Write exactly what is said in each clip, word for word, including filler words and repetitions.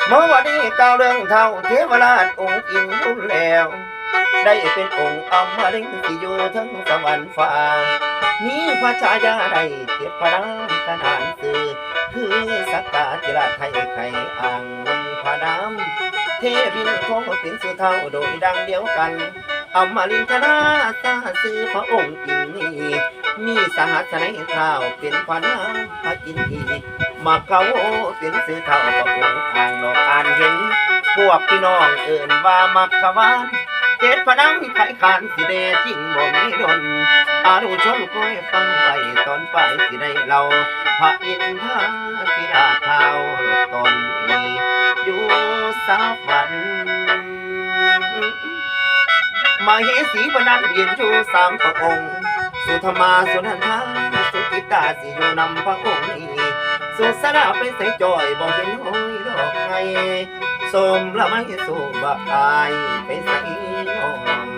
เมื่อวันนี้กล่าวเรื่องเท้าเทวราชองค์อินทร์บุญแล้ว ได้เป็นองค์อมรินทร์ที่อยู่เทิงสวรรค์ฟ้า มีพระชายาได้เจ็ดพระนามขนานชื่อ คือสักกาธิราชไทยไขอ่าง พระนามเทวินโคเป็นสุเท้าโดยดังเดียวกัน อมรินทราชาชื่อพระองค์อินทร์นี้ มีสหัสไนยเท้าเป็นพระนามพระอินทร์อีก มัคคโวเป็นชื่อเท้าพระองค์อ่างดอกอ่านเห็น พวกพี่น้องเอิ้นว่ามัคควาน เจ็ดพระนามไขขานสิแน่จริงบ่มีดน อนุชนคอยฟังไว้ตอนปลายสิได้เล่า พระอินทราธิราชเท้าตอนนี้อยู่สวรรค์ มเหสีพระนั้นยืนอยู่สามพระองค์ สุธรรมาสุนันทาสุจิตตาสิอยู่นำพระองค์นี้ สุสนาไปใส่จ่อยบ่เห็นห้อยดอกไม้ สมละไม่สู่บักอายไปใส่น้อง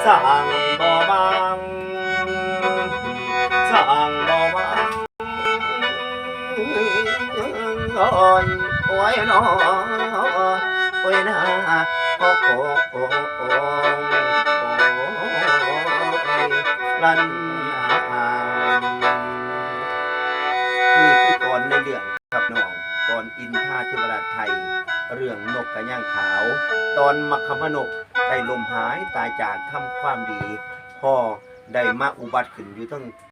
สร้างบ่บาง สร้างบ่บาง โอ้ย โอ้ยนอ โอ้ยนา โอ้ โอ้ โอ้ โอ้ โอ้ยลันนา นี่คือกลอนในเรื่องครับน้อง กลอนอินทราธิราชไทย เรื่องนกกระย่างขาว ตอนมัคคมนกได้ล้มหายตายจากทำความดี พอได้มาอุบัติขึ้นอยู่เทิง